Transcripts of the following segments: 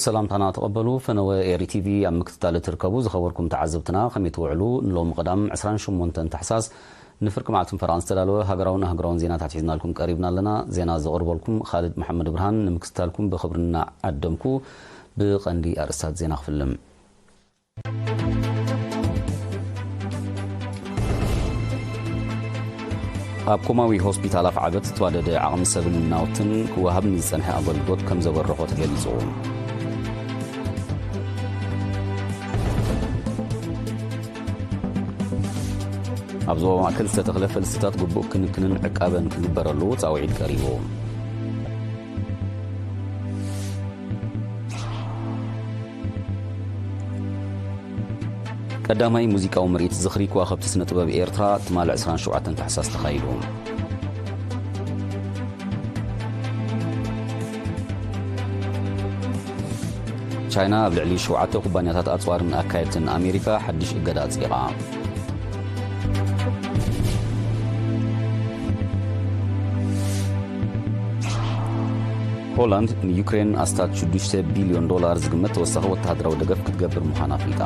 ሰላምታና ተቐበሉ። ፈነወ ኤሪ ቲቪ ኣብ ምክትታል እትርከቡ ዝኸበርኩም ተዓዘብትና፣ ከመይ ትውዕሉ? ንሎሚ ቀዳም ዕስራን ሸሞንተን ታሕሳስ ንፍርቂ መዓልትን ፈረቓን ዝተዳለወ ሃገራውን ኣህጉራውን ዜናታት ሒዝናልኩም ቀሪብና ኣለና። ዜና ዘቕርበልኩም ኻልድ መሓመድ ብርሃን። ንምክትታልኩም ብኽብሪ እናዓደምኩ፣ ብቐንዲ ኣርእስታት ዜና ክፍልም። ኣብ ኮማዊ ሆስፒታል ኣፍዓበት ዝተዋደደ ዓቕሚ ሰብን ናውትን ክወሃብ ንዝጸንሐ ኣገልግሎት ከም ዘበረኾ ተገሊጹ። ኣብ ዞባ ማእከል ዝተተኽለ ፈልስታት ግቡእ ክንክንን ዕቃበን ክግበረሉ ጻውዒት ቀሪቡ። ቀዳማይ ሙዚቃዊ ምርኢት ዝኽሪ ከዋኽብቲ ስነ ጥበብ ኤርትራ ትማሊ ዕስራን ሸውዓተን ታሕሳስ ተኻይዱ። ቻይና ኣብ ልዕሊ ሸውዓተ ኩባንያታት ኣጽዋርን ኣካየድትን ኣሜሪካ ሓድሽ እገዳ ኣጽዲቓ። ሆላንድ ንዩክሬን ኣስታት ሽዱሽተ ቢልዮን ዶላር ዝግመት ተወሳኺ ወተሃደራዊ ደገፍ ክትገብር ምዃና ኣፍሊጣ።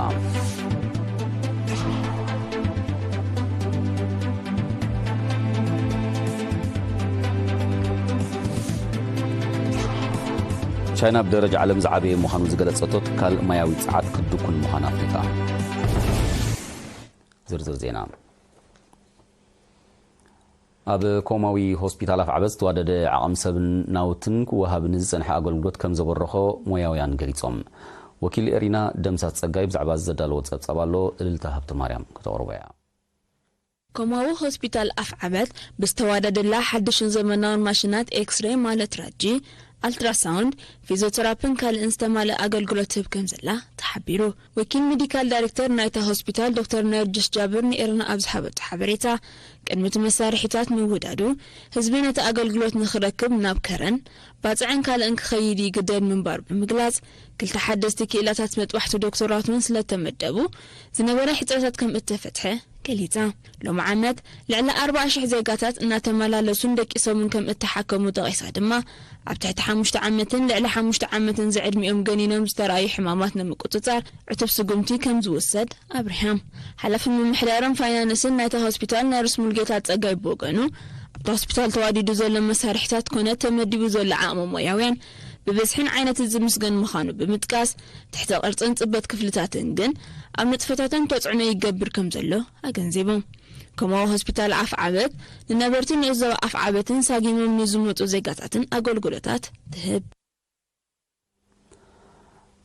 ቻይና ብደረጃ ዓለም ዝዓበየ ምዃኑ ዝገለጸቶ ትካል ማያዊ ጸዓት ክትድኩን ምዃና ኣፍሊጣ። ዝርዝር ዜና። ኣብ ኮማዊ ሆስፒታል ኣፍዓበት ዝተዋደደ ዓቕሚ ሰብን ናውትን ክወሃብ ንዝጸንሐ ኣገልግሎት ከም ዘበረኾ ሞያውያን ገሊጾም። ወኪል ኤሪና ደምሳስ ጸጋይ ብዛዕባ እዚ ዘዳለዎ ጸብጻብ ኣሎ፣ እልልታ ሃብተ ማርያም ከተቕርቦ እያ። ኮማዊ ሆስፒታል ኣፍዓበት ብዝተዋደደላ ሓድሽን ዘመናውን ማሽናት ኤክስሬይ ማለት ራጂ፣ ኣልትራሳውንድ፣ ፊዚዮቴራፒን ካልእን ዝተማልአ ኣገልግሎት ትህብ ከም ዘላ ተሓቢሩ። ወኪል ሜዲካል ዳይሬክተር ናይታ ሆስፒታል ዶክተር ነርጅስ ጃብር ንኤርና ኣብ ዝሃበቶ ሓበሬታ፣ ቅድሚ እቲ መሳርሒታት ምውዳዱ፣ ህዝቢ ነቲ ኣገልግሎት ንኽረክብ ናብ ከረን፣ ባጽዕን ካልእን ክኸይድ ይግደድ ምንባሩ ብምግላጽ፣ ክልተ ሓደስቲ ክኢላታት መጥባሕቲ ዶክተራት እውን ስለተመደቡ፣ ዝነበረ ሕጽረታት ከም እተፈትሐ ገሊጻ። ሎሚ ዓመት ልዕሊ ኣርባዓ ሽሕ ዜጋታት እናተመላለሱን ደቂሶምን ከም እተሓከሙ ጠቒሳ ድማ፣ ኣብ ትሕቲ ሓሙሽተ ዓመትን ልዕሊ ሓሙሽተ ዓመትን ዝዕድሚኦም ገኒኖም ዝተረኣዩ ሕማማት ንምቁጽጻር ዕቱብ ስጉምቲ ከም ዝውሰድ ኣብሪሃ። ሓላፊ ምምሕዳርን ፋይናንስን ናይታ ሆስፒታል ነርስ ሙልጌታ ጸጋይ ብወገኑ፣ ኣብቲ ሆስፒታል ተዋዲዱ ዘሎ መሳርሒታት ኮነ ተመዲቡ ዘሎ ዓቕሚ ሞያውያን ብብዝሕን ዓይነትን ዝምስገን ምዃኑ ብምጥቃስ፣ ትሕተ ቅርጽን ጽበት ክፍልታትን ግን ኣብ ንጥፈታቶም ተጽዕኖ ይገብር ከም ዘሎ ኣገንዚቦም። ኮማዊ ሆስፒታል ኣፍዓበት ንነበርቲ ንኡስ ዞባ ኣፍዓበትን ሳጊሞም ንዝመጹ ዜጋታትን ኣገልግሎታት ትህብ።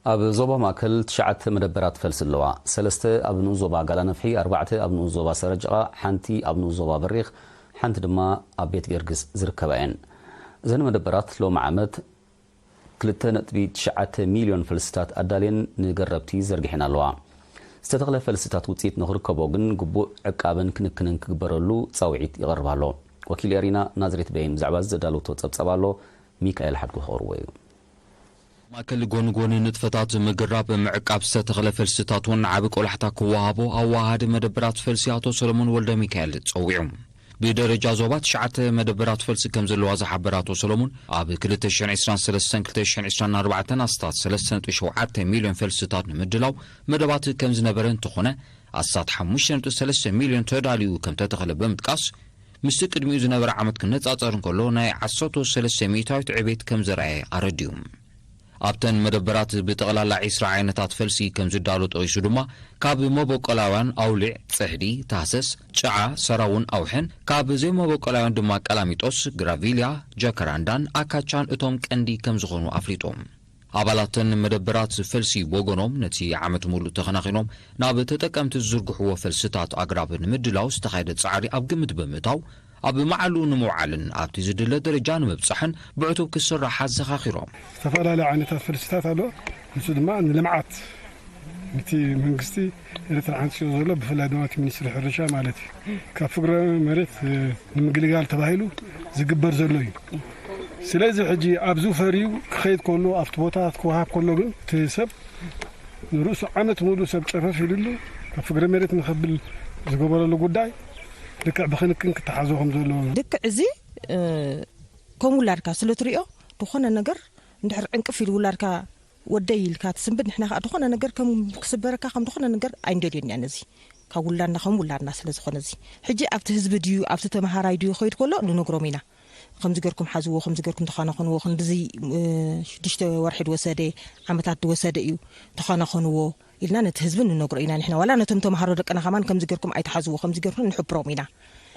ኣብ ዞባ ማእከል ትሽዓተ መደበራት ፈልሲ ኣለዋ። ሰለስተ ኣብ ንኡስ ዞባ ጋላነፍሒ፣ ኣርባዕተ ኣብ ንኡስ ዞባ ሰረጅቓ፣ ሓንቲ ኣብ ንኡስ ዞባ በሪኽ፣ ሓንቲ ድማ ኣብ ቤት ጊዮርጊስ ዝርከባ እየን። እዘን መደበራት ሎሚ ዓመት ክልተ ነጥቢ ትሽዓተ ሚልዮን ፈልስታት ኣዳልየን ንገረብቲ ዘርጊሐን ኣለዋ። ዝተተኽለ ፈልስታት ውጽኢት ንኽርከቦ ግን ግቡእ ዕቃበን ክንክንን ክግበረሉ ጻውዒት ይቐርብ ኣሎ። ወኪል ኤሪና ናዝሬት በይን ብዛዕባ እዚ ዘዳለወቶ ጸብጻብ ኣሎ፣ ሚካኤል ሓድጉ ከቕርቦ እዩ። ማእከል ጎኒ ጎኒ ንጥፈታት ምግራብ ምዕቃብ ዝተተኽለ ፈልስታት እውን ዓቢ ቆላሕታ ክወሃቦ ኣወሃሃዲ መደበራት ፈልሲ ኣቶ ሰለሞን ወልደ ሚካኤል ጸዊዑ። ብደረጃ ዞባ ትሽዓተ መደበራት ፈልሲ ከም ዘለዋ ዝሓበረ ኣቶ ሰለሙን፣ ኣብ ክልተ ሽሕን ዕስራን ሰለስተን ክልተ ሽሕን ዕስራን ኣርባዕተን ኣስታት ሰለስተ ነጥቢ ሸውዓተ ሚልዮን ፈልስታት ንምድላው መደባት ከም ዝነበረ እንተኾነ፣ ኣስታት ሓሙሽተ ነጥቢ ሰለስተ ሚልዮን ተዳልዩ ከም ተተኽለ ብምጥቃስ፣ ምስቲ ቅድሚኡ ዝነበረ ዓመት ክነጻጸር እንከሎ ናይ ዓሰርተ ሰለስተ ሚእታዊት ዕቤት ከም ዘርኣየ ኣረዲኡ። ኣብተን መደበራት ብጠቕላላ ዒስራ ዓይነታት ፈልሲ ከም ዝዳሎ ጠቒሱ ድማ፣ ካብ መበቆላውያን ኣውሊዕ፣ ጽሕዲ፣ ታህሰስ፣ ጨዓ፣ ሰራውን ኣውሕን፣ ካብ ዘይመበቆላውያን ድማ ቀላሚጦስ፣ ግራቪልያ፣ ጃካራንዳን ኣካቻን እቶም ቀንዲ ከም ዝኾኑ ኣፍሊጡ። ኣባላተን መደበራት ፈልሲ ብወገኖም፣ ነቲ ዓመት ሙሉእ ተኸናኺኖም ናብ ተጠቀምቲ ዝዝርግሕዎ ፈልስታት ኣግራብ ንምድላው ዝተኻየደ ጻዕሪ ኣብ ግምት ብምእታው፣ ኣብ መዓሉ ንምውዓልን ኣብቲ ዝድለ ደረጃ ንምብጻሕን ብዕቱብ ክስራሕ ኣዘኻኺሮም። ዝተፈላለዩ ዓይነታት ፈልስታት ኣሎ። ንሱ ድማ ንልምዓት፣ ነቲ መንግስቲ ኤርትራ ሓንጺኡ ዘሎ፣ ብፍላይ ድማ እቲ ሚኒስትሪ ሕርሻ ማለት እዩ፣ ካብ ፍግረ መሬት፣ እ፣ ንምግልጋል ተባሂሉ ዝግበር ዘሎ እዩ። ስለዚ ሕጂ ኣብዚ ፈርዩ ክኸይድ ከሎ፣ ኣብቲ ቦታ ክወሃብ ከሎ ግን እቲ ሰብ ንርእሱ ዓመት ሙሉ ሰብ ጨፈፍ ኢሉሉ ካብ ፍግረ መሬት ንኸብል ዝገበረሉ ጉዳይ ልክዕ ብክንክን ክተሓዞ ከም ዘለዎ። ልክዕ እዚ፣ እ፣ ከም ውላድካ ስለ ትሪኦ፣ ዝኾነ ነገር እንድሕር ዕንቅፍ ኢሉ ውላድካ ወደይ ኢልካ ትስንብድ፣ ንሕና ከዓ ዝኾነ ነገር ከም ክስበረካ ከም ዝኾነ ነገር ኣይንደልዮን ኢና። ነዚ ካብ ውላድና ከም ውላድና ስለ ዝኾነ፣ እዚ ሕጂ ኣብቲ ህዝቢ ድዩ ኣብቲ ተምሃራይ ድዩ ኸይድ ከሎ ንነግሮም ኢና። ከምዚ ገርኩም ሓዝዎ፣ ከምዚ ገርኩም ተኸናኸንዎ፣ ክንድዚ ሽዱሽተ ወርሒ ድወሰደ፣ ዓመታት ድወሰደ እዩ፣ ተኸናኸንዎ ኢልና ነቲ ህዝቢ ንነግሮ ኢና። ንሕና ዋላ ነቶም ተምሃሮ ደቅና ከማን ከምዚ ገርኩም ኣይትሓዝዎ፣ ከምዚ ገርኩም ንሕብሮም ኢና።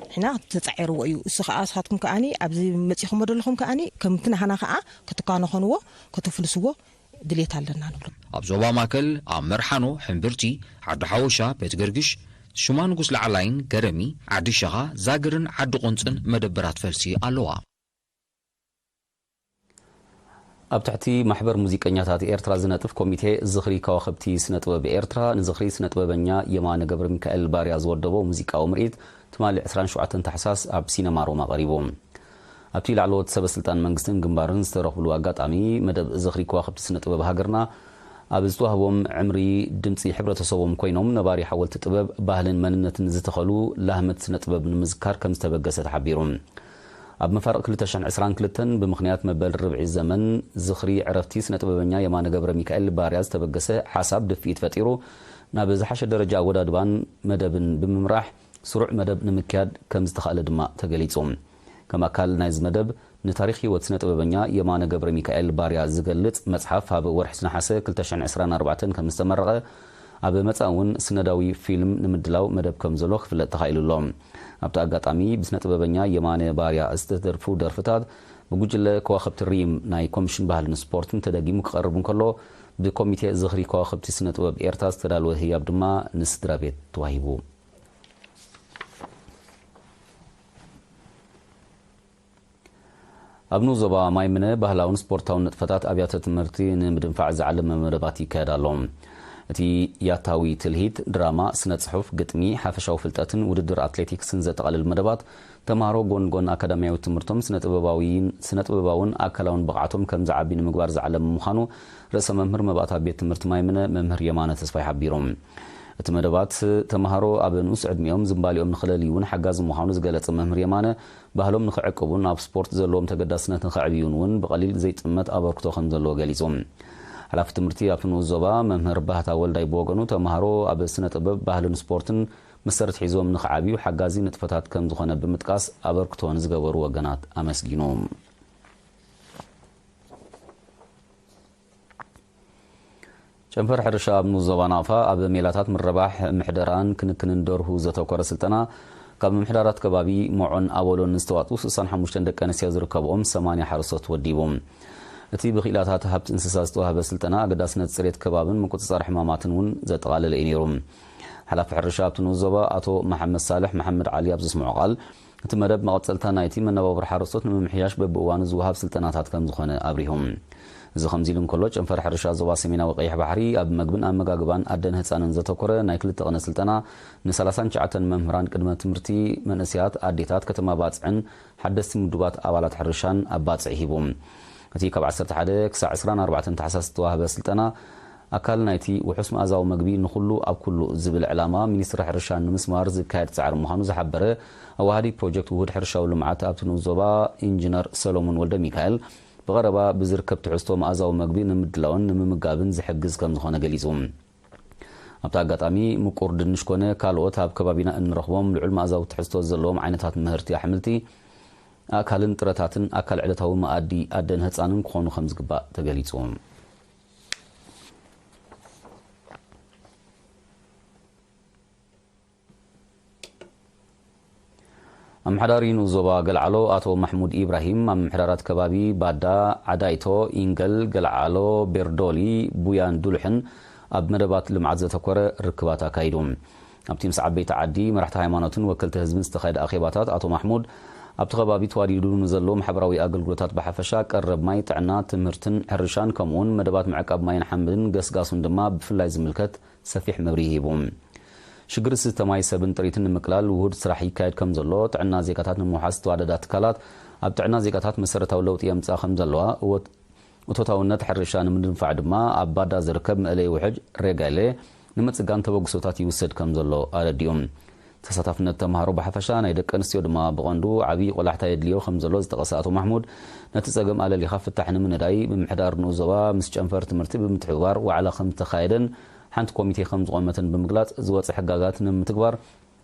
ንሕና ተጻዒርዎ እዩ። እሱ ከዓ እስኻትኩም ከዓኒ ኣብዚ መጺኹሞ ዘለኹም ከዓኒ ከምቲ ናህና ከዓ ክትከናኸንዎ፣ ከተፍልስዎ ድሌት ኣለና ንብሎ። ኣብ ዞባ ማእከል፣ ኣብ መርሓኖ፣ ሕምብርቲ፣ ዓዲ ሓወሻ፣ ቤት ገርግሽ፣ ሽማ ንጉስ ላዕላይን ገረሚ፣ ዓዲ ሸኻ፣ ዛግርን ዓዲ ቆንጽን መደበራት ፈልሲ ኣለዋ። ኣብ ትሕቲ ማሕበር ሙዚቀኛታት ኤርትራ ዝነጥፍ ኮሚቴ ዝኽሪ ከዋኽብቲ ስነ ጥበብ ኤርትራ ንዝኽሪ ስነ ጥበበኛ የማነ ገብረ ሚካኤል ባርያ ዝወደቦ ሙዚቃዊ ምርኢት ትማሊ ዕስራን ሸውዓተን ታሕሳስ ኣብ ሲነማ ሮማ ቀሪቡ። ኣብቲ ላዕለዎት ሰበ ስልጣን መንግስትን ግንባርን ዝተረኽብሉ ኣጋጣሚ፣ መደብ ዝኽሪ ከዋኽብቲ ስነ ጥበብ ሃገርና ኣብ ዝተዋህቦም ዕምሪ ድምጺ ሕብረተሰቦም ኮይኖም ነባሪ ሓወልቲ ጥበብ፣ ባህልን መንነትን ዝተኸሉ ላህመት ስነ ጥበብ ንምዝካር ከም ዝተበገሰ ተሓቢሩ። ኣብ መፋርቕ ክልተ ሽሕን ዕስራን ክልተን ብምኽንያት መበል ርብዒ ዘመን ዝኽሪ ዕረፍቲ ስነ ጥበበኛ የማነ ገብረ ሚካኤል ባርያ ዝተበገሰ ሓሳብ ድፍኢት ፈጢሩ፣ ናብ ዝሓሸ ደረጃ ኣወዳድባን መደብን ብምምራሕ ስሩዕ መደብ ንምክያድ ከም ዝተኻእለ ድማ ተገሊጹ። ከም ኣካል ናይዚ መደብ፣ ንታሪኽ ህይወት ስነ ጥበበኛ የማነ ገብረ ሚካኤል ባርያ ዝገልጽ መጽሓፍ ኣብ ወርሒ ነሓሰ ክልተ ሽሕን ዕስራን ኣርባዕተን ከም ዝተመረቐ፣ ኣብ መጻኢ እውን ስነዳዊ ፊልም ንምድላው መደብ ከም ዘሎ ክፍለጥ ተኻኢሉ ኣሎ። ኣብቲ ኣጋጣሚ፣ ብስነ ጥበበኛ የማነ ባርያ ዝተደርፉ ደርፍታት ብጉጅለ ከዋኽብቲ ሪም ናይ ኮሚሽን ባህልን ስፖርትን ተደጊሙ ክቐርብ እንከሎ፣ ብኮሚቴ ዝኽሪ ከዋኽብቲ ስነ ጥበብ ኤርትራ ዝተዳለወ ህያብ ድማ ንስድራ ቤት ተዋሂቡ። ኣብ ንኡስ ዞባ ማይምነ ባህላውን ስፖርታውን ንጥፈታት ኣብያተ ትምህርቲ ንምድንፋዕ ዝዓለመ መደባት ይካየድ ኣሎ። እቲ ያታዊ ትልሂት፣ ድራማ፣ ስነ ጽሑፍ፣ ግጥሚ፣ ሓፈሻዊ ፍልጠትን ውድድር ኣትሌቲክስን ዘጠቓልል መደባት፣ ተምሃሮ ጎን ጎን ኣካዳሚያዊ ትምህርቶም ስነ ጥበባዊን፣ ስነ ጥበባውን ኣካላውን ብቕዓቶም ከም ዝዓቢ ንምግባር ዝዓለመ ምዃኑ ርእሰ መምህር መባእታ ቤት ትምህርቲ ማይምነ መምህር የማነ ተስፋይ ሓቢሩ። እቲ መደባት፣ ተምሃሮ ኣብ ንኡስ ዕድሚኦም ዝንባሊኦም ንኽለልዩ እውን ሓጋዚ ምዃኑ ዝገለጸ መምህር የማነ፣ ባህሎም ንኽዕቅቡን ኣብ ስፖርት ዘለዎም ተገዳስነት ንኸዕብዩን እውን ብቐሊል ዘይጥመት ኣበርክቶ ከም ዘለዎ ገሊጹ። ሓላፊ ትምህርቲ ኣብቲ ንኡስ ዞባ መምህር ባህታ ወልዳይ ብወገኑ፣ ተምሃሮ ኣብ ስነ ጥበብ፣ ባህልን ስፖርትን መሰረት ሒዞም ንኽዓብዩ ሓጋዚ ንጥፈታት ከም ዝኾነ ብምጥቃስ፣ ኣበርክቶ ንዝገበሩ ወገናት ኣመስጊኑ። ጨንፈር ሕርሻ ኣብ ንኡስ ዞባ ናቕፋ ኣብ ሜላታት ምርባሕ፣ ምሕደራን ክንክንን ደርሁ ዘተኮረ ስልጠና ካብ ምምሕዳራት ከባቢ ሞዖን ኣበሎን ዝተዋፅኡ ስሳን ሓሙሽተን ደቂ ኣንስትዮ ዝርከብኦም ሰማንያ ሓረስቶት ወዲቡ። እቲ ብክኢላታት ሃብቲ እንስሳ ዝተዋህበ ስልጠና ኣገዳስነት ፅሬት ከባብን ምቁፅፃር ሕማማትን እውን ዘጠቓለለ እዩ ነይሩ። ሓላፊ ሕርሻ ኣብቲ ንኡስ ዞባ ኣቶ መሓመድ ሳልሕ መሓመድ ዓሊ ኣብ ዘስምዖ ቃል፣ እቲ መደብ መቐጸልታ ናይቲ መነባብሮ ሓረስቶት ንምምሕያሽ በብእዋኑ ዝወሃብ ስልጠናታት ከም ዝኾነ ኣብሪሁ። እዚ ከምዚ ኢሉ እንከሎ፣ ጨንፈር ሕርሻ ዞባ ሰሜናዊ ቀይሕ ባሕሪ ኣብ መግብን ኣመጋግባን ኣደን ህጻንን ዘተኮረ ናይ ክልተ ቀነ ስልጠና ንሰላሳን ትሽዓተን መምህራን ቅድመ ትምህርቲ፣ መንእሰያት፣ ኣዴታት፣ ከተማ ባጽዕን ሓደስቲ ምዱባት ኣባላት ሕርሻን ኣብ ባጽዕ ሂቡ። እቲ ካብ ዓሰርተ ሓደ ክሳዕ ዕስራን ኣርባዕተን ታሕሳስ ዝተዋህበ ስልጠና፣ ኣካል ናይቲ ውሑስ መኣዛዊ መግቢ ንኹሉ ኣብ ኩሉ ዝብል ዕላማ ሚኒስትሪ ሕርሻ ንምስማር ዝካየድ ጻዕሪ ምዃኑ ዝሓበረ ኣዋሃዲ ፕሮጀክት ውሁድ ሕርሻዊ ልምዓት ኣብቲ ንኡስ ዞባ ኢንጂነር ሰሎሞን ወልደ ሚካኤል፣ ብቐረባ ብዝርከብ ትሕዝቶ መኣዛዊ መግቢ ንምድላውን ንምምጋብን ዝሕግዝ ከም ዝኾነ ገሊጹ። ኣብቲ ኣጋጣሚ፣ ምቁር ድንሽ ኮነ ካልኦት ኣብ ከባቢና እንረኽቦም ልዑል መኣዛዊ ትሕዝቶ ዘለዎም ዓይነታት ምህርቲ ኣሕምልቲ፣ ኣእካልን ጥረታትን ኣካል ዕለታዊ መኣዲ ኣደን ህጻንን ክኾኑ ከም ዝግባእ ተገሊጹ። ኣመሓዳሪ ንኡስ ዞባ ገልዓሎ ኣቶ ማሕሙድ ኢብራሂም፣ ኣብ ምምሕዳራት ከባቢ ባዳ፣ ዓዳይቶ፣ ኢንገል፣ ገልዓሎ፣ ቤርዶሊ፣ ቡያን ዱልሕን ኣብ መደባት ልምዓት ዘተኮረ ርክባት ኣካይዱ። ኣብቲ ምስ ዓበይቲ ዓዲ፣ መራሕቲ ሃይማኖትን ወከልቲ ህዝብን ዝተኻየደ ኣኼባታት፣ ኣቶ ማሕሙድ፣ ኣብቲ ከባቢ ተዋዲዱ ንዘሎ ማሕበራዊ ኣገልግሎታት ብሓፈሻ፣ ቀረብ ማይ፣ ጥዕና፣ ትምህርትን ሕርሻን፣ ከምኡውን መደባት ምዕቃብ ማይን ሓመድን ገስጋሱን ድማ ብፍላይ ዝምልከት ሰፊሕ መብርሂ ሂቡ። ሽግር ዝስተ ማይ፣ ሰብን ጥሪትን ንምቅላል ውሁድ ስራሕ ይካየድ ከም ዘሎ፣ ጥዕና ዜጋታት ንምውሓስ ዝተዋደዳ ትካላት ኣብ ጥዕና ዜጋታት መሰረታዊ ለውጢ የምጽኣ ከም ዘለዋ፣ እወት-፣ እቶታውነት ሕርሻ ንምድንፋዕ ድማ ኣብ ባዳ ዝርከብ መእለዪ ውሕጅ ሬጋይሌ ንምጽጋን ተበግሶታት ይውሰድ ከም ዘሎ ኣረዲኡ። ተሳታፍነት ተምሃሮ ብሓፈሻ፣ ናይ ደቂ ኣንስትዮ ድማ ብቐንዱ ዓብዪ ቆላሕታ የድልዮ ከም ዘሎ ዝጠቐሰ ኣቶ ማሕሙድ፣ ነቲ ጸገም ኣለሊኻ ፍታሕ ንምንዳይ ምምሕዳር ንኡስ ዞባ ምስ ጨንፈር ትምህርቲ ብምትሕብባር ዋዕላ ከም ዝተኻየደን ሓንቲ ኮሚቴ ከም ዝቖመትን ብምግላጽ፣ ዝወጸ ሕጋጋት ንምትግባር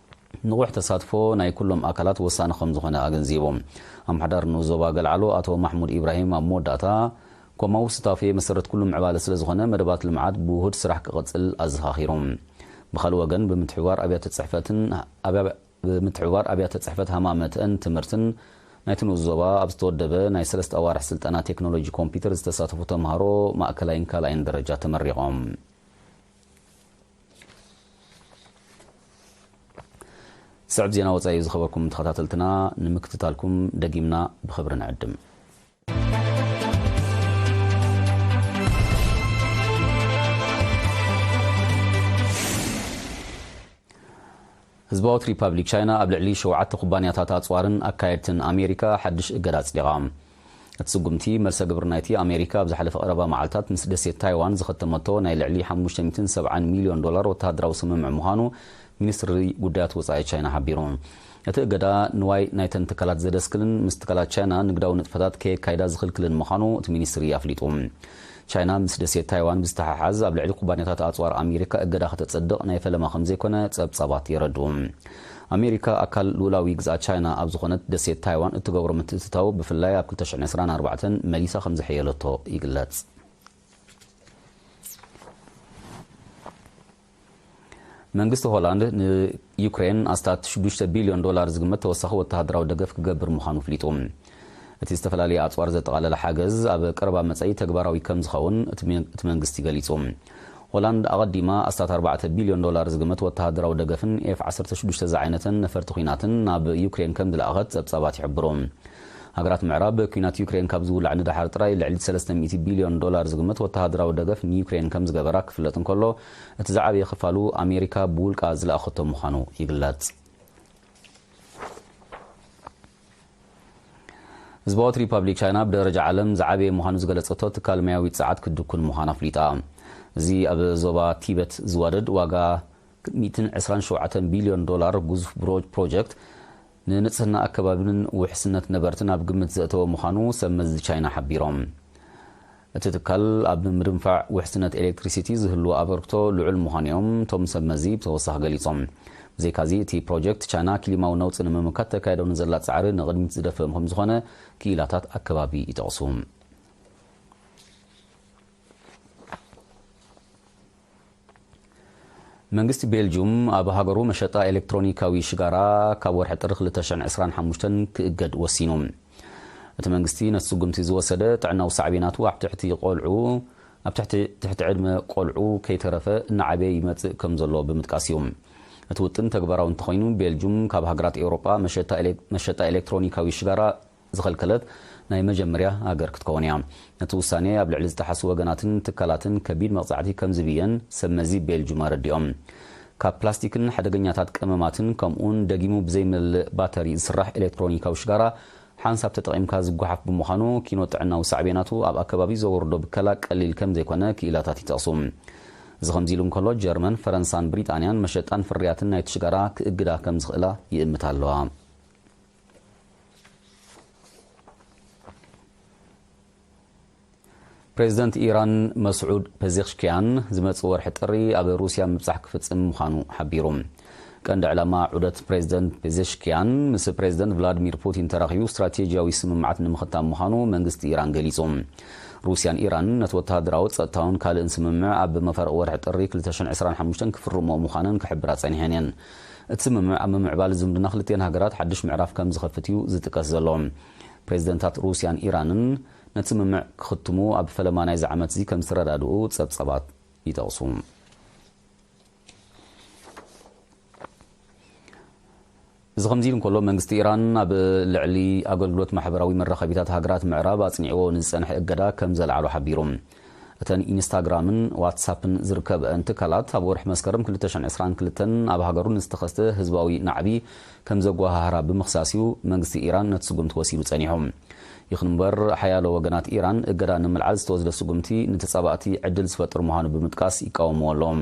ንቑሕ ተሳትፎ ናይ ኩሎም ኣካላት ወሳኒ ከም ዝኾነ ኣገንዚቦም። ኣምሓዳር ንኡስ ዞባ ገልዓሎ ኣቶ ማሕሙድ ኢብራሂም ኣብ መወዳእታ፣ ኮማዊ ስታፌ መሰረት ኩሉ ምዕባለ ስለ ዝኾነ፣ መደባት ልምዓት ብውሁድ ስራሕ ክቕጽል ኣዘኻኺሮም። ብኻልእ ወገን፣ ብምትሕብባር ኣብያተ ጽሕፈትን ኣብያ-፣ ብምትሕብባር ኣብያተ ጽሕፈት ሃማመተን ትምህርትን ናይቲ ንኡስ ዞባ ኣብ ዝተወደበ ናይ ሰለስተ ኣዋርሕ ስልጠና ቴክኖሎጂ ኮምፒውተር ዝተሳተፉ ተምሃሮ ማእከላይን ካልኣይን ደረጃ ተመሪቖም። ስዕብ ዜና ወጻኢ ዝኸበርኩም ተኸታተልትና፣ ንምክትታልኩም ደጊምና ብኽብሪ ንዕድም። ህዝባዊት ሪፓብሊክ ቻይና ኣብ ልዕሊ ሸውዓተ ኩባንያታት ኣጽዋርን ኣካየድትን ኣሜሪካ ሓድሽ እገዳ ኣጽዲቓ። እቲ ስጉምቲ፣ መልሰ ግብሪ ናይቲ ኣሜሪካ ኣብ ዝሓለፈ ቀረባ መዓልታት ምስ ደሴት ታይዋን ዝኸተመቶ ናይ ልዕሊ ሓሙሽተ ሚእትን ሰብዓን ሚልዮን ዶላር ወተሃደራዊ ስምምዕ ምዃኑ ሚኒስትሪ ጉዳያት ወጻኢ ቻይና ሓቢሩ። እቲ እገዳ፣ ንዋይ ናይተን ትካላት ዘደስክልን ምስ ትካላት ቻይና ንግዳዊ ንጥፈታት ከየካይዳ ዝኽልክልን ምዃኑ እቲ ሚኒስትሪ ኣፍሊጡ። ቻይና ምስ ደሴት ታይዋን ብዝተሓሓዝ፣ ኣብ ልዕሊ ኩባንያታት ኣጽዋር ኣሜሪካ እገዳ ከተጸድቕ ናይ ፈለማ ከም ዘይኮነ ጸብጻባት የረድኡ። ኣሜሪካ፣ ኣካል ልኡላዊ ግዝኣት ቻይና ኣብ ዝኾነት ደሴት ታይዋን እትገብሮ ምትእትታው፣ ብፍላይ ኣብ ክልተ ሽሕን ዕስራን ኣርባዕተን መሊሳ ከም ዘሐየለቶ ይግለጽ። መንግስቲ ሆላንድ ንዩክሬን ኣስታት ሽዱሽተ ቢልዮን ዶላር ዝግመት ተወሳኺ ወተሃደራዊ ደገፍ ክገብር ምዃኑ ኣፍሊጡ። እቲ ዝተፈላለየ ኣጽዋር ዘጠቓለለ ሓገዝ ኣብ ቀረባ መጻኢ ተግባራዊ ከም ዝኸውን እቲ መ-፣ እቲ መንግስቲ ገሊጹ። ሆላንድ ኣቐዲማ ኣስታት ኣርባዕተ ቢልዮን ዶላር ዝግመት ወተሃደራዊ ደገፍን ኤፍ ዓሰርተ ሽዱሽተ ዝዓይነተን ነፈርቲ ኲናትን ናብ ዩክሬን ከም ዝለኣኸት ጸብጻባት ይሕብሩ። ሃገራት ምዕራብ፣ ኲናት ዩክሬን ካብ ዝውላዕ ንደሓር ጥራይ ልዕሊ ሰለስተ ሚእቲ ቢልዮን ዶላር ዝግመት ወተሃደራዊ ደገፍ ንዩክሬን ከም ዝገበራ ክፍለጥ እንከሎ፣ እቲ ዝዓበየ ክፋሉ ኣሜሪካ ብውልቃ ዝለኣኸቶ ምዃኑ ይግለጽ። ህዝባዊት ሪፓብሊክ ቻይና፣ ብደረጃ ዓለም ዝዓበየ ምዃኑ ዝገለጸቶ ትካል ማያዊ ጸዓት ክትድኩን ምዃና ኣፍሊጣ። እዚ ኣብ ዞባ ቲበት ዝዋደድ፣ ዋጋ ሚእትን ዕስራን ሸውዓተን ቢልዮን ዶላር ግዙፍ ብሮ-፣ ፕሮጀክት፣ ንንጽህና ኣከባቢን ውሕስነት ነበርትን ኣብ ግምት ዘእተወ ምዃኑ ሰብ መዚ ቻይና ሓቢሮም። እቲ ትካል ኣብ ምድንፋዕ ውሕስነት ኤሌክትሪሲቲ ዝህልዎ ኣበርክቶ ልዑል ምዃኑ እዮም እቶም ሰብ መዚ ብተወሳኺ ገሊጾም። ብዘይካዚ፣ እቲ ፕሮጀክት ቻይና ክሊማዊ ነውጺ ንምምካት ተካይዶ ንዘላ ጻዕሪ ንቕድሚት ዝደፍእ ከም ዝኾነ ክኢላታት ኣከባቢ ይጠቕሱ። መንግስቲ ቤልጁም ኣብ ሃገሩ መሸጣ ኤሌክትሮኒካዊ ሽጋራ ካብ ወርሒ ጥሪ ክልተ ሽሕን ዕስራን ሓሙሽተን ክእገድ ወሲኑ። እቲ መንግስቲ ነቲ ስጉምቲ ዝወሰደ፣ ጥዕናዊ ሳዕቤናቱ ኣብ ትሕቲ ቆልዑ፣ ኣብ ትሕቲ፣ ትሕቲ ዕድመ ቆልዑ ከይተረፈ እናዓበየ ይመጽእ ከም ዘሎ ብምጥቃስ እዩ። እቲ ውጥን ተግባራዊ እንተኾይኑ፣ ቤልጁም ካብ ሃገራት ኤውሮጳ መሸጣ ኤሌ-፣ መሸጣ ኤሌክትሮኒካዊ ሽጋራ ዝኸልከለት ናይ መጀመርያ ሃገር ክትከውን እያ። ነቲ ውሳኔ ኣብ ልዕሊ ዝጠሓሱ ወገናትን ትካላትን ከቢድ መቕጻዕቲ ከም ዝብየን ሰብ መዚ ቤልጁም ኣረዲኦም። ካብ ፕላስቲክን ሓደገኛታት ቀመማትን ከምኡውን ደጊሙ ብዘይመልእ ባተሪ ዝስራሕ ኤሌክትሮኒካዊ ሽጋራ ሓንሳብ ተጠቒምካ ዝጓሓፍ ብምዃኑ፣ ኪኖ ጥዕናዊ ሳዕቤናቱ ኣብ ኣከባቢ ዘወርዶ ብከላ ቀሊል ከም ዘይኮነ ክኢላታት ይጠቕሱ። እዚ ከምዚ ኢሉ እንከሎ፣ ጀርመን፣ ፈረንሳን ብሪጣንያን መሸጣን ፍርያትን ናይቲ ሽጋራ ክእግዳ ከም ዝኽእላ ይእምታ ኣለዋ። ፕሬዚደንት ኢራን መስዑድ ፔዜሽኪያን ዝመጽእ ወርሒ ጥሪ ኣብ ሩስያ ምብጻሕ ክፍጽም ምዃኑ ሓቢሩ። ቀንዲ ዕላማ ዑደት ፕሬዚደንት ፔዜሽኪያን፣ ምስ ፕሬዚደንት ቭላድሚር ፑቲን ተራኺቡ ስትራቴጂያዊ ስምምዓት ንምኽታም ምዃኑ መንግስቲ ኢራን ገሊጹ። ሩስያን ኢራንን ነቲ ወተሃደራዊ፣ ጸጥታውን ካልእን ስምምዕ ኣብ መፋርቕ ወርሒ ጥሪ ክልተ ሽሕን ዕስራን ሓሙሽተን ክፍርምኦ ምዃነን ክሕብራ ጸኒሐን እየን። እቲ ስምምዕ ኣብ ምምዕባል ዝምድና ክልቲአን ሃገራት ሓድሽ ምዕራፍ ከም ዝኸፍት እዩ ዝጥቀስ ዘሎ። ፕሬዚደንታት ሩስያን ኢራንን ነቲ ስምምዕ ክኽትሙ ኣብ ፈለማ ናይዚ ዓመት እዚ ከም ዝተረዳድኡ ጸብጻባት ይጠቕሱ። እዚ ከምዚ ኢሉ እንከሎ፣ መንግስቲ ኢራን ኣብ ልዕሊ ኣገልግሎት ማሕበራዊ መራኸቢታት ሃገራት ምዕራብ ኣጽኒዕዎ ንዝጸንሐ እገዳ ከም ዘልዓሎ ሓቢሩ። እተን ኢንስታግራምን ዋትሳፕን ዝርከበአን ትካላት፣ ኣብ ወርሒ መስከረም ክልተ ሽሕን ዕስራን ክልተን ኣብ ሃገሩ ንዝተኸስተ ህዝባዊ ናዕቢ ከም ዘጓሃህራ ብምኽሳስ እዩ መንግስቲ ኢራን ነቲ ስጉምቲ ወሲዱ ጸኒሑ። ይኹን እምበር፣ ሓያሎ ወገናት ኢራን እገዳ ንምልዓል ዝተወስደ ስጉምቲ ንተጻባእቲ ዕድል ዝፈጥር ምዃኑ ብምጥቃስ ይቃወምዎ ኣለዉ።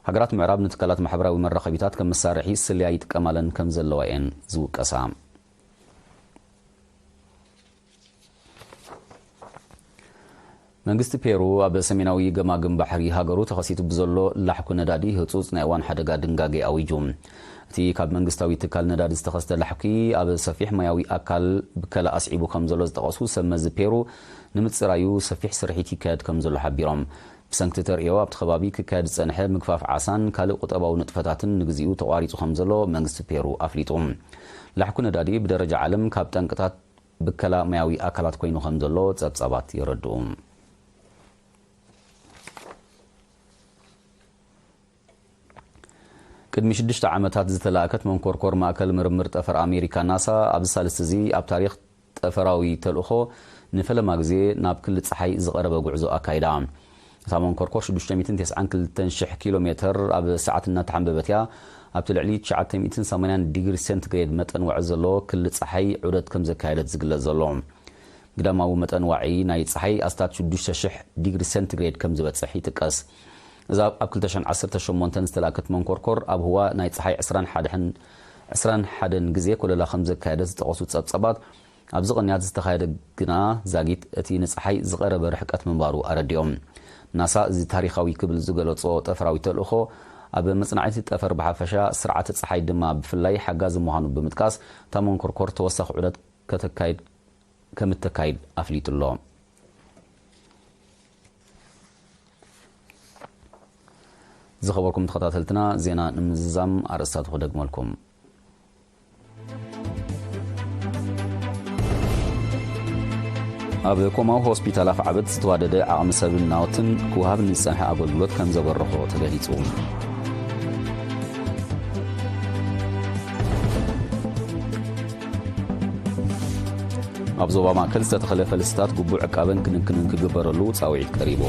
ሃገራት ምዕራብ ንትካላት ማሕበራዊ መራኸቢታት ከም መሳርሒ ስለያ ይጥቀማለን ከም ዘለዋ እየን ዝውቀሳ። መንግስቲ ፔሩ ኣብ ሰሜናዊ ገማግም ባሕሪ ሃገሩ ተኸሲቱ ብዘሎ ላሕኩ ነዳዲ ህጹጽ ናይ እዋን ሓደጋ ድንጋጌ ኣዊጁ። እቲ ካብ መንግስታዊ ትካል ነዳዲ ዝተኸስተ ላሕኩ ኣብ ሰፊሕ ማያዊ ኣካል ብከላ ኣስዒቡ ከም ዘሎ ዝጠቐሱ ሰብ መዚ ፔሩ፣ ንምጽራዩ ሰፊሕ ስርሒት ይካየድ ከም ዘሎ ሓቢሮም። ብሰንኪ ተርእዮ ኣብቲ ከባቢ ክካየድ ዝጸንሐ ምግፋፍ ዓሳን ካልእ ቁጠባዊ ንጥፈታትን ንግዚኡ ተቋሪጹ ከም ዘሎ መንግስቲ ፔሩ ኣፍሊጡ። ላሕኩ ነዳዲ ብደረጃ ዓለም ካብ ጠንቅታት ብከላ ማያዊ ኣካላት ኮይኑ ከም ዘሎ ጸብጻባት የረድኡ። ቅድሚ ሽዱሽተ ዓመታት ዝተላእከት መንኮርኮር ማእከል ምርምር ጠፈር ኣሜሪካ ናሳ ኣብዚ ሳልስቲ እዚ ኣብ ታሪኽ ጠፈራዊ ተልእኾ ንፈለማ ግዜ ናብ ክሊ ጸሓይ ዝቐረበ ጉዕዞ ኣካይዳ። እታ መንኮርኮር ሽዱሽተ ሚእትን ተስዓን ክልተን ሽሕ ኪሎ ሜተር ኣብ ሰዓት እናተሓንበበት እያ ኣብቲ ልዕሊ ትሽዓተ ሚእትን ሰማንያን ዲግሪ ሴንቲግሬድ መጠን ዋዒ ዘለዎ ክሊ ጸሓይ ዑደት ከም ዘካየደት ዝግለጽ ዘሎ። ግዳማዊ መጠን ዋዒ ናይ ጸሓይ ኣስታት ሽዱሽተ ሽሕ ዲግሪ ሴንቲግሬድ ከም ዝበጽሕ ይጥቀስ። እዛ ኣብ ክልተ ሽሕን ዓሰርተ ሸሞንተን ዝተላእከት መንኮርኮር ኣብ ህዋ ናይ ጸሓይ ዕስራን ሓደን፣ ዕስራን ሓደን ግዜ ኮለላ ከም ዘካየደት ዝጠቐሱ ጸብጻባት፣ ኣብዚ ቅንያት ዝተኻየደ ግና ዛጊት እቲ ንጸሓይ ዝቐረበ ርሕቀት ምንባሩ ኣረዲኦም። ናሳ እዚ ታሪኻዊ ክብል ዝገለጾ ጠፈራዊ ተልእኾ ኣብ መጽናዕቲ ጠፈር ብሓፈሻ ስርዓተ ጸሓይ ድማ ብፍላይ ሓጋዚ ምዃኑ ብምጥቃስ፣ እታ መንኮርኮር ተወሳኺ ዑደት ከተካይድ ከም እተካይድ ኣፍሊጡ ኣሎ። ዝኸበርኩም ተኸታተልትና፣ ዜና ንምዝዛም ኣርእስታቱ ክደግመልኩም። ኣብ ኮማዊ ሆስፒታል ኣፍዓበት ዝተዋደደ ዓቕሚ ሰብን ናውትን ክወሃብ ንዝጸንሐ ኣገልግሎት ከም ዘበረኾ ተገሊጹ። ኣብ ዞባ ማእከል ዝተተኸለ ፈልስታት ግቡእ ዕቃበን ክንክንን ክግበረሉ ጻውዒት ቀሪቡ።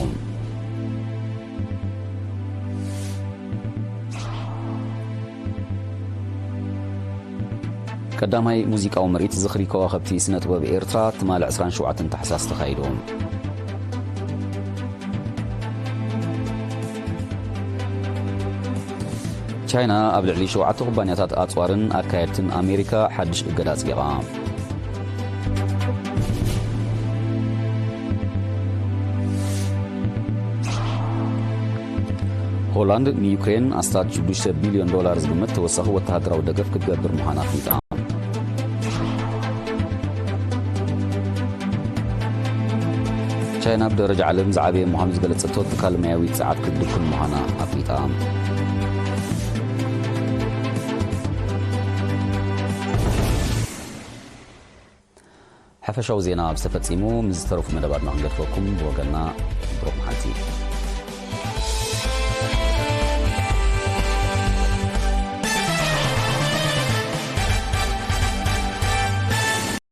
ቀዳማይ ሙዚቃዊ ምርኢት ዝኽሪ ከዋኽብቲ ስነ ጥበብ ኤርትራ ትማሊ ዕስራን ሸውዓተን ታሕሳስ ተኻይዱ። ቻይና ኣብ ልዕሊ ሸውዓተ ኩባንያታት ኣጽዋርን ኣካየድትን ኣሜሪካ ሓድሽ እገዳ ኣጽዲቓ። ሆላንድ ንዩክሬን ኣስታት ሽዱሽተ ቢልዮን ዶላር ዝግመት ተወሳኺ ወተሃደራዊ ደገፍ ክትገብር ምዃና ኣፍሊጣ። ቻይና ብደረጃ ዓለም ዝዓበየ ምዃኑ ዝገለጸቶ ትካል ማያዊ ጸዓት ክትድኩን ምዃና ኣፍሊጣ። ሓፈሻዊ ዜና ኣብ ዝተፈጺሙ፣ ምስ ዝተረፉ መደባትና ክንገድፈኩም ብወገንና ብሩኽ መዓልቲ።